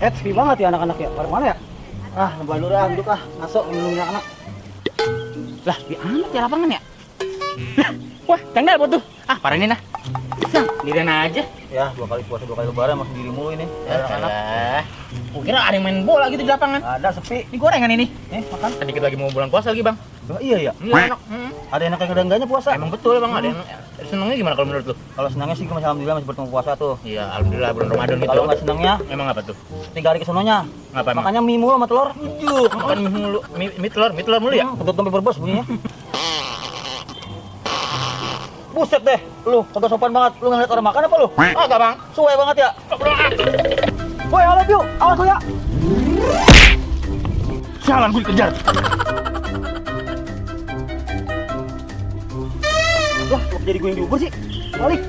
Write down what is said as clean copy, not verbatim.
Sepi banget ya anak-anak ya. Pada mana ya? Ah, nambah dulu dah, duduk ah. Masuk minumnya anak. Lah, di amat ya lapangan ya? Lah, wah, tanggal buat tuh. Ah, parah ini nah. Nah, dirian aja. Ya, 2 kali puasa 2 kali lebaran masih diri mulu ini. Anak-anak. Alah. Gua kira ada yang main bola gitu di lapangan. Ada sepi. Ini gorengan ini. Makan. Sedikit lagi mau bulan puasa lagi, Bang. Oh, iya ya. Iya, enak. Ada enak yang ada enggaknya puasa. Emang betul, Bang. Ada yang senengnya gimana kalau menurut lu? Kalau senangnya sih gue masih alhamdulillah masih bertemu puasa tuh. Iya, alhamdulillah bulan Ramadan gitu. Kalau nggak senangnya, Emang apa tuh? 3 hari ke sononya. Ngapa emang? Makanya mie mulu sama telur. Makan mie mulu, mie telur mulu ya? Kentut sampai berbos bunyinya. Buset deh, lu kagak sopan banget. Lu ngeliat orang makan apa lu? Agak, Bang. Suwe banget ya. Woi, I love you. Awas lu ya. Jalan gue dikejar. Wah, kok jadi gue yang diuber sih? Balik.